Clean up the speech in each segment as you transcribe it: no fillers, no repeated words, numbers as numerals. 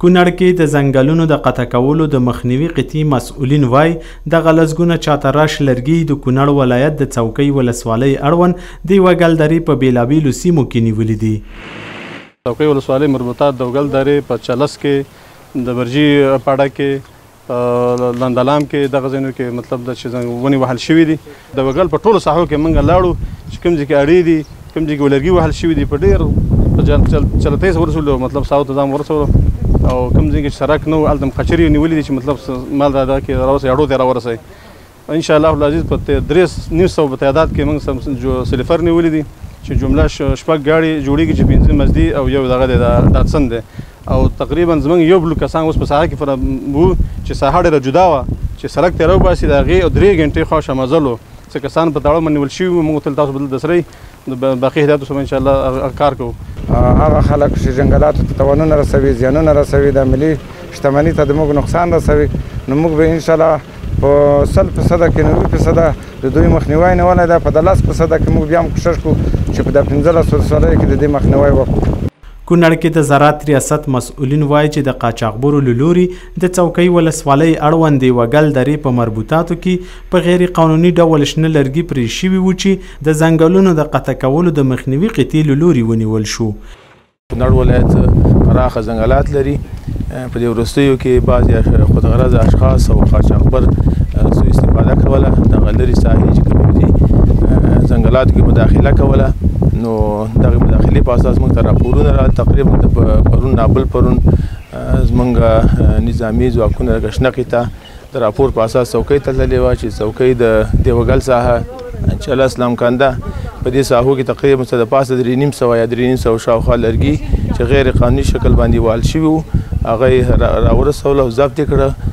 کونړ کې د ځنګلونو د قطع کولو د مخنیوي قطعې مسؤلین وايي، دغه لسګونه چاتراش لرګي د کونړ ولایت د څوکۍ ولسوالۍ اړوند د وګل درې په بېلابېلو سیمو کې نیولي دي. څوکۍ ولسوالۍ مربوطات د وګل درې په چلس کې، د برجي پاړه کې، لندلام کې، دغه ځایونو کې مطلب د چې ونې وهل شوي دي. د وګل په ټولو ساحو کې موږ لاړو چې کوم ځای کې اړې دي، کوم ځای کې لرګي وهل شوي دي، په ډېر چلتۍ سره ورسولو، مطلب ساحو ته ځان ورسولو. او کوم ځای کې چې سړک نه و هلته هم قچرې نیولې دي چې مطلب مال را دغه کې راوسئ، اړو ته راورسئ. ان شاء الله العزیز په 350 په تعداد کې موږ سلیفر نیولې دي چې جمله 6 ګاډي جوړېږي چې 5 مزدي او یو دغه دی ډاټسن دی. او تقریبا زموږ یو بل کسان اوس په ساحه کې وو چې ساحه ډېره جدا وه چې سړک ته راوباسي د هغې او 3 ګنټې خواوشا مزل و. څه کسان په تاړو باندې نیول شوي وو، موږ تل تاسو بدل دسرئ باقي هدایتو سره ان شاء الله کار کوو. هغه خلک چې جنګلاتو ته تاوانونه رسوي، زیانونه رسوي، د ملي شتمني ته د موږ نقصان رسوي، نو موږ به ان شاء الله په 100% کې 90% د دوی مخنیوی نیولی دی. په 10% کې موږ بیا هم کوښښ کوو چې په د 15 ولسوالیو کې د دې مخنیوی وکړو. کونړ کې د زراعت ریاست مسؤلین وایي چې د قاچاقبرو له لوري د څوکۍ ولسوالۍ اړوند د وګل درې په مربوطاتو کې په غیر قانوني ډول شنه لرګي پرې شوي وو چې د ځنګلونو د قطع کولو د مخنیوي قطعې له لوري ونیول شو. کونړ ولایت پراخه ځنګلات لري. په دې وروستیو کې بعضې خودغرضه اشخاص او قاچاقبر سوء استفاده کوله، دغه لرې ساحې چې کومې دي ځنګلاتو کې مداخله کوله. نو دغه مداخلې په اساس موږ ته راپورونه راغلل. تقریبا د پرون نابل پرون زموږ نظامي ځواکونه لکه شنقې ته د راپور په اساس څوکۍ ته تللې وه چې څوکۍ د دیوګل ساحه چلس لمکنده په دې ساحو کې تقریبا څه د پاسه 350 یا 350 شاوخوا لرګي چې غیر قانوني شکل باندې وهل شوي وو هغه یې راورسول او ضبط یې کړه.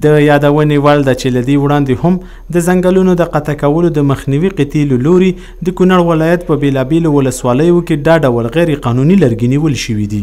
د یادونې وړ ده چې له دې وړاندې هم د ځنګلونو د قطع کولو د مخنیوي قطعې له لوري د کونړ ولایت په بېلابېلو ولسوالیو کې دا ډول غیر قانوني لرګي نیول شوي دي.